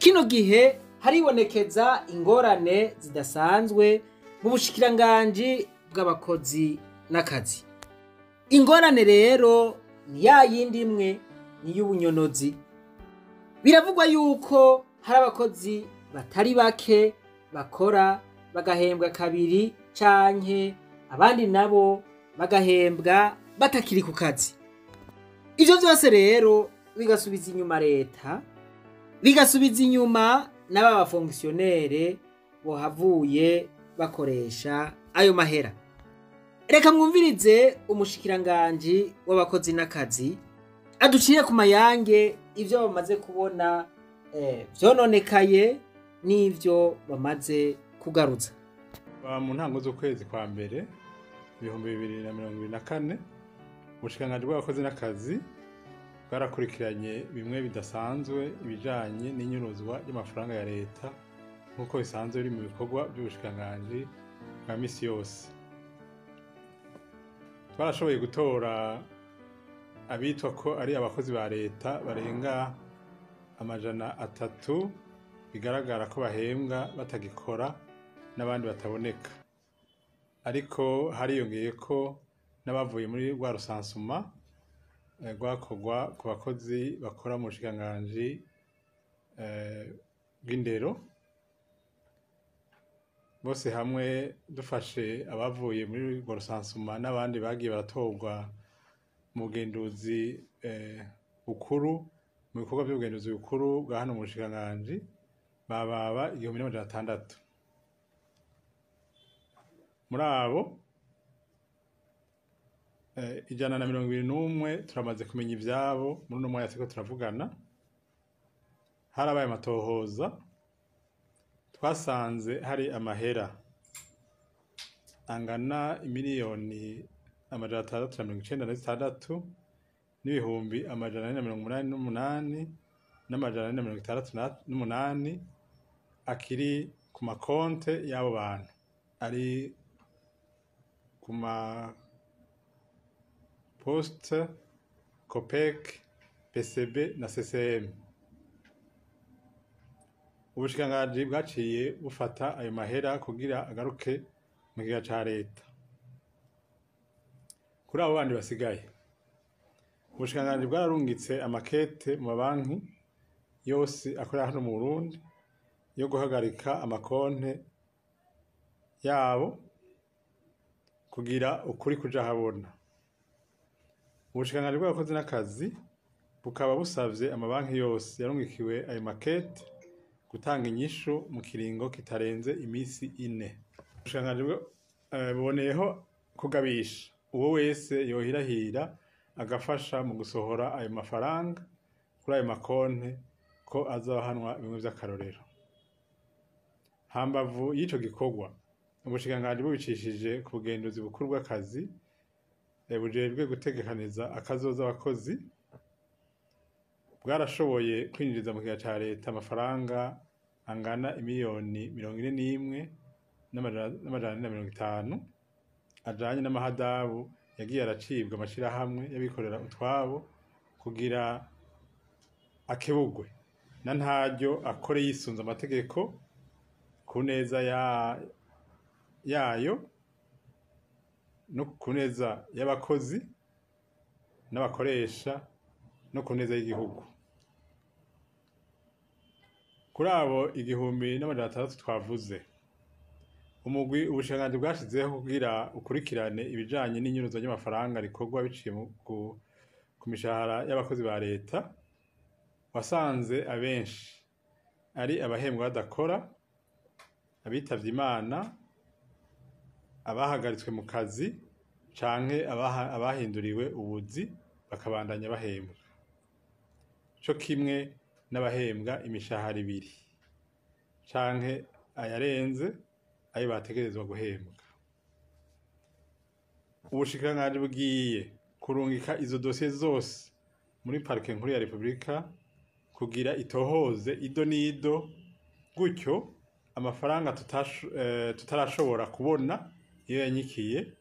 Kino gihe haribonekeza ingorane zidasanzwe mu bushikiranganji bw'abakozi n'akazi. Ingorane rero ni ya yindi imwe, ni iy'ubunyonozi. Biravugwa yuko hari abakozi batari bake bakora bagahembwa kabiri canke abandi nabo bagahembwa batakiri ku kazi. Ivyo vyose rero bigasubiza inyuma leta, bigasubiza inyuma n'aba bafonkisiyonere bohavuye bakoresha ayo mahera. Reka mwumvirize umushikiranganji w'abakozi n'akazi aducire ku mayange ivyo bamaze kubona vyononekaye n'ivyo bamaze kugaruza. Mu ntango z'ukwezi kwa mbere 2024, ubushikiranganji bw'abakozi n'akazi bwarakurikiranye bimwe bidasanzwe ibijanye n'inyuruzwa ry'amafaranga ya leta, nk'uko bisanzwe biri mu bikorwa by'ubushikiranganji bwa misi yose. Twarashoboye gutora abitwa ko ari abakozi ba leta barenga 300 bigaragara ko bahembwa batagikora n'abandi bataboneka, ariko hariyongeye ko n'abavuye muri rwa rusansuma rwakorwa ku bakozi bakora mu bushikiranganji bw'indero. Bose hamwe dufashe abavuye muri rwa rusansuma n'abandi bagiye baratorwa mu bugenduzi bukuru, mu bikorwa by'ubugenduzi bukuru bwa hano mu bushikiranganji, bababa 1600. Muri abo 121 turamaze kumenya ivyabo muri uno mwanya turiko turavugana. Harabaye amatohoza, twasanze hari amahera angana imiliyoni 696 n'ibihumbi 488 n'amajana 468 akiri ku makonte y'abo bantu, ari ku ma poste, COPEC, PCB na CCM. Ubushikiranganji bwaciye bufata ayo mahera kugira agaruke mu kigega ca leta. Kuri abo bandi basigaye, ubushikiranganji bwararungitse amakete mu mabanki yose akorera hano mu Burundi yo guhagarika amakonte yabo kugira ukuri kuja habona. Ubushikiranganji bw'abakozi n'akazi bukaba busavye amabanki yose yarungikiwe ayo makete gutanga inyishu mu kiringo kitarenze imisi 4. Ubushikiranganji buboneyeho kugabisha uwo wese yohirahira agafasha mu gusohora ayo mafaranga kuri ayo makonte ko azohanwa bimwe vy'akarorero. Hambavu y'ico gikorwa, ubushikiranganji bubicishije ku bugenduzi bukuru bw'akazi bujejwe gutegekaniza akazoza abakozi, bwarashoboye kwinjiriza mu kigega ca leta amafaranga angana imiliyoni 41 n'amajana 450 ajanye n'amahadabu yagiye aracibwa amashirahamwe y'abikorera utwabo kugira akebugwe na ntaryo akore yisunze amategeko ku neza yayo no ku neza y'abakozi n'abakoresha no ku neza y'igihugu. Kuri abo 1600 twavuze, umugwi ubushikiranganji bwashizeho kugira ukurikirane ibijanye n'inyuruzo ry'amafaranga rikorwa biciye ku mishahara y'abakozi ba leta, wasanze abenshi ari abahembwa badakora, abitavye Imana, abahagaritswe mu kazi canke abahinduriwe ubuzi bakabandanya bahembwa, co kimwe n'abahembwa imishahara ibiri canke ayarenze ayo bategerezwa guhembwa. Ubushikiranganji bugiye kurungika izo dosiye zose muri parike nkuru ya Republika kugira itohoze ido n'ido, gutyo amafaranga tutarashobora kubona iyo yanyikiye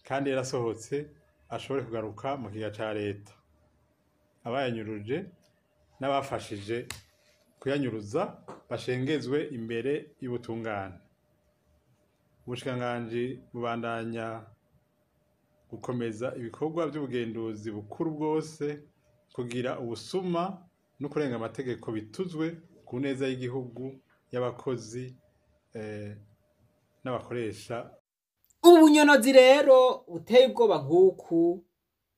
kandi yarasohotse ashobore kugaruka mu kigega ca leta, abayanyuruje n'abafashije kuyanyuruza bashengezwe imbere y'ubutungane. Ubushikiranganji bubandanya gukomeza ibikorwa vy'ubugenduzi bukuru bwose kugira ubusuma no kurenga amategeko bituzwe ku neza y'igihugu, y'abakozi n'abakoresha. Ubu bunyonozi rero buteye ubwoba nk'uku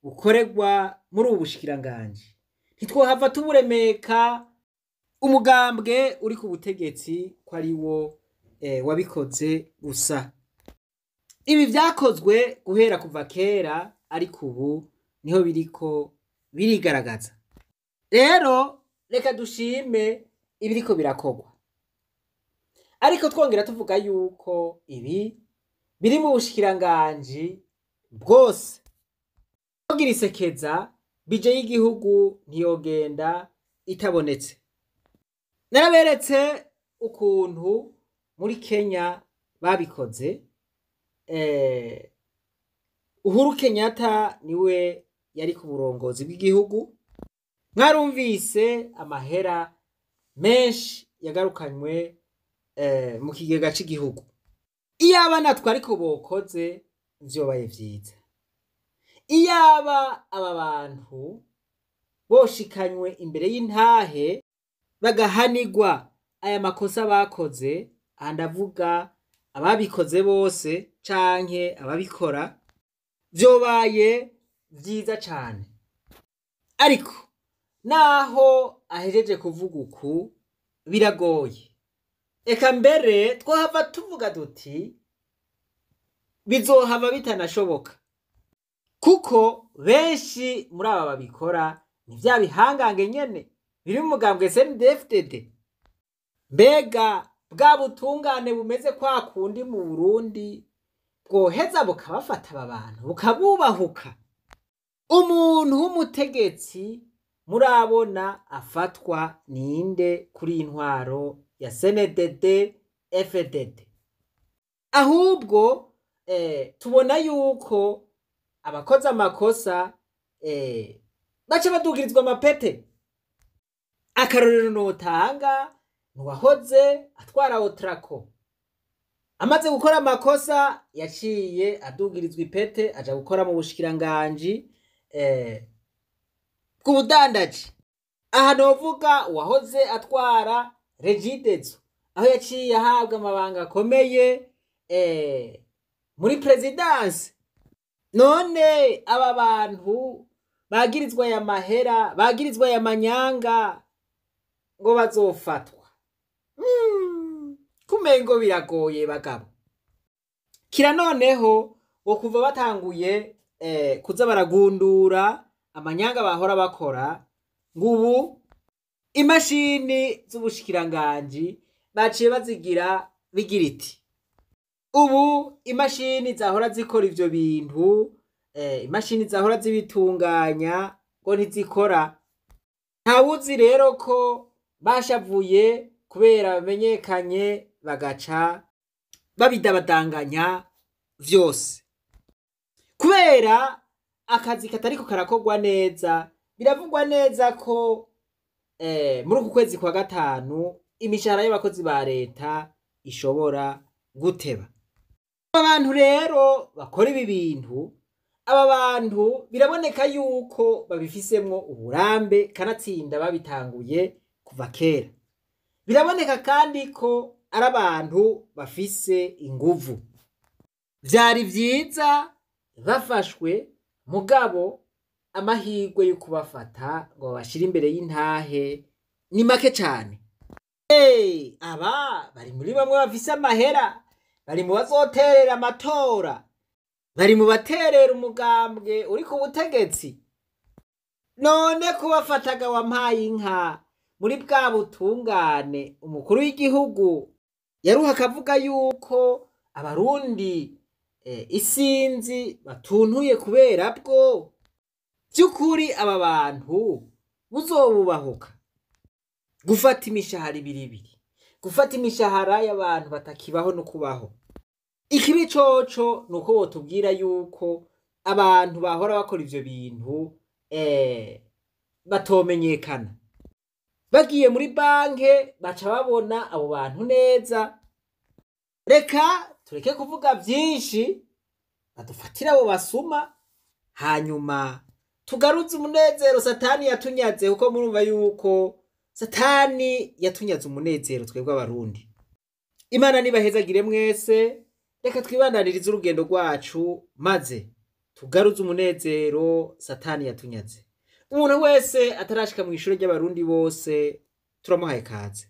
bukorerwa muri ubu bushikiranganji, ntitwohava tuburemeka umugambwe uri ku butegetsi ko ari wo wabikoze gusa. Ibi vyakozwe guhera kuva kera, ariko ubu niho biriko birigaragaza. Rero reka dushime ibiriko birakorwa, ariko twongera tuvuga yuko ibi biri mu bushikiranganji bwose. Kugira isekeza bije y'igihugu ntiyogenda itabonetse. Naraberetse ukuntu muri Kenya babikoze. Uhuru Kenyatta niwe yari ku burongozi bw'igihugu. Mwarumvise amahera menshi yagarukanywe mu kigega c'igihugu. Iyaba natwe ariko bokoze vyobaye vyiza. Iyaba aba bantu boshikanywe imbere y'intahe bagahanirwa aya makosa bakoze, aha ndavuga ababikoze bose canke ababikora, vyobaye vyiza cane. Ariko naho ahejeje kuvuga uku biragoye. Eka mbere twohava tuvuga duti bizohava bitanashoboka, kuko benshi muri aba babikora ni vya bihangange nyene biri mu mugambwe CNDD-FDD. Mbega bwa butungane bumeze kwa kundi mu Burundi bwoheza bukabafata aba bantu bukabubahuka? Umuntu w'umutegetsi murabona afatwa ninde kuri intwaro ya CNDD FDD? Ahubwo tubona yuko abakoze amakosa baca badugirizwa amapete. Akarorero notanga nuwahoze atwara Otrako, amaze gukora amakosa yaciye adugirizwa ipete aja gukora mu bushikiranganji bw'ubudandaji. Aha novuga uwahoze atwara Regideso, aho yaciye ahabwa amabanga akomeye muri presidence. None aba bantu bagirizwa aya mahera, bagirizwa aya manyanga ngo bazofatwa? Kumengo biragoye bagabo. Kira noneho ngo kuva batanguye kuza baragundura amanyanga bahora bakora, ngubu imashini z'ubushikiranganji baciye bazigira bigira iti. Ubu imashini zahora zikora ivyo bintu, imashini zahora zibitunganya ngo ntizikora. Ntawuzi rero ko bashavuye kubera bamenyekanye bagaca babidabadanganya vyose. Kubera akazi katariko karakorwa neza, biravugwa neza ko muri uku kwezi kwa gatanu imishahara y'abakozi ba leta ishobora guteba. Aba bantu rero bakora ibi bintu, aba bantu biraboneka yuko babifisemwo uburambe, kanatsinda babitanguye kuva kera. Biraboneka kandi ko ari abantu bafise inguvu. Vyari vyiza bafashwe, mugabo amahirwe yo kubafata ngo babashire imbere y'intahe ni make cane. Aba bari muri bamwe bafise amahera, bari mu bazoterera amatora, bari mu baterera umugambwe uri ku butegetsi. None kubafataga wampaye inka muri bwa butungane, umukuru w'igihugu yaruha akavuga yuko abarundi isinzi batuntuye kubera bwo. Vy'ukuri aba bantu buzobubahuka gufata imishahara ibiri ibiri, gufata imishahara y'abantu batakibaho no kubaho. Ikibi coco nuko botubwira yuko abantu bahora bakora ivyo bintu batomenyekana. Bagiye muri banke baca babona abo bantu neza. Reka tureke kuvuga vyinshi, badufatire abo basuma, hanyuma tugaruze umunezero Satani yatunyaze, kuko murumva yuko Satani yatunyaze umunezero twebwe Abarundi. Imana nibahezagire mwese. Reka twibandanirize urugendo rwacu maze tugaruze umunezero Satani yatunyaze. Umuntu wese atarashika mu ishure ry'Abarundi bose, turamuhaye kaze.